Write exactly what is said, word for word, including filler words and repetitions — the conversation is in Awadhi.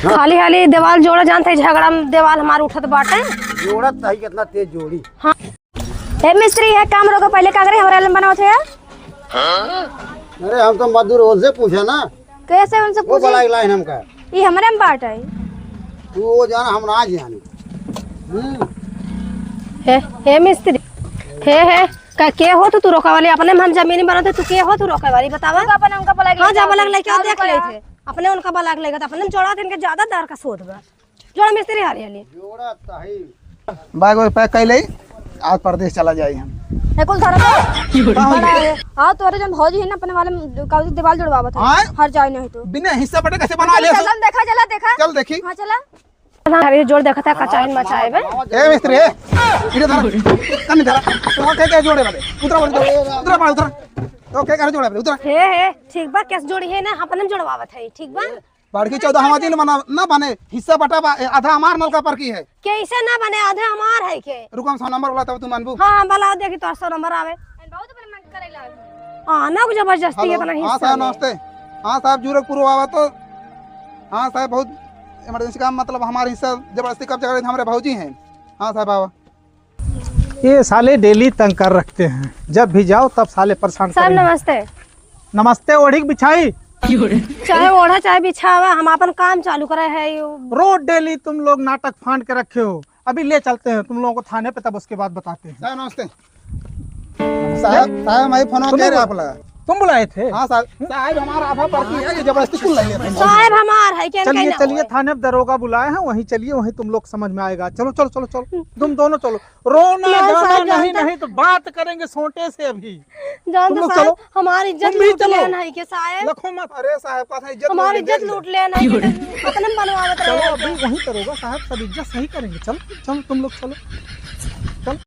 हाली हाली देवाल जोड़ा जानत है, झगड़ा में देवाल हमार उठत बाटे। जोड़त है, कितना तेज जोड़ी। हाँ। ए मिस्त्री, ये काम रोको, पहले कागरे हमरा लन बनावत है। अरे हम तो मजदूर उनसे पूछे ना। कैसे उनसे वो पूछे? बड़ा लाइन हमका। ये हमरे में बात है। तू वो जाना, हम ना जानी। हम्म। हे, हे मिस्त्री, हे, हे, का, के हो तू, तू रोके वाली? अपने में हम जमीन बनत है, तू के हो तू रोके वाली, बतावा? उनका अपने, उनका पलाग हाँ, लेके जा आओ, पलाग लेके आओ, उनका देख ले पलाग। थे। अपने उनका पलाग लेके, अपने में जोड़ा थे, इनके ज्यादा दर का सोच बा। जोड़ा मिस्त्री हारी हाली। जोड़ा ताही। बैग वैग पैक कर ले, आज परदेस चला जाई हम। ए, कुल धरा तो। का हो बड़ा गया? है। हाँ, तोरे जौन भौजी है ना, अपने वाले में कागजी दीवार जुड़वावत है। हाँ? हर जाए नहीं तो। बिना हिस्सा बटे कैसे बना ले? चल, देखा, चला, देखा। चल देखी। हाँ, चला। अरे जोड़ देखता, कचाइन मचाए बे। ए मिस्त्री, ए, इधर धरा, कन्नी धरा। तो के के जोड़े बदे? उतरा, उतरा, उतरा, उतरा। तो के के जोड़े बदे? उतरा। हे, हे, ठीक बा, कैसे जोड़ी है ना, अपने में जोड़वावत है, ठीक बा? बड़की चौदह हमार दिन बना, ना बने, हिस्सा बटा बा, ए, आधा हमार नलका पर की है। कैसे ना बने, आधा हमार है के? रुको, हम सौ नंबर वाला तब तू मानबू। हाँ, हाँ, भला देखी तोर सौ नंबर आवे। बहुत अपने मन करे लाग। हाँ, ना कुछ जबरदस्ती हेलो, इतना हाँ हिस्सा साहब, में। नमस्ते। हाँ साहब, जूरकपुर आवा तो। हाँ साहब, बहुत इमरजेंसी काम, मतलब हमारे हिस्सा जबरदस्ती कब्जा करे हमारे भौजी हैं। हाँ साहब, आवा। ये साले डेली तंग कर रखते हैं, जब भी जाओ तब साले परेशान साहब, करेंगे। नमस्ते। नमस्ते ओढ़ी के बिछाई। चाहे ओढ़ा, चाहे बिछावा, हम आपन काम चालू करे है। यू रोज डेली तुम लोग नाटक फांड के रखे हो। अभी ले चलते हैं तुम लोगों को थाने पे, तब उसके बाद बताते हैं। साहब, नमस्ते। साहब, साहब, मैं फोन तुम कह रहे लोग आप लगा। तुम बुलाए थे? हाँ साहब, साहब हमारा आधा पर्ची है, ये जबरदस्ती कुल ले लेते हैं। साहब हमार है, क्या चलिए, कहना चलिए, हुआ? थाने पे दरोगा बुलाए हैं, वहीं चलिए, वहीं तुम लोग समझ में आएगा। चलो, चलो, चलो, चलो, तुम दोनों चलो। रोना ना गाना साहब, नहीं, जानता नहीं तो बात करेंगे सोटे से अभी। जानता तुम लोग साहब, चलो। हमारी इज्जत तुम भी लूट चलो। लेन है के साहब? लखो मत। अरे साहब, का था इज्जत हमारी लूट इज्जत लेन लूट लेन है के, तो अपने बनवावत रहे चलो, हैं। अभी वहीं करोगा साहब, सब इज्जत सही करेंगे। चलो, चलो, तुम लोग चलो।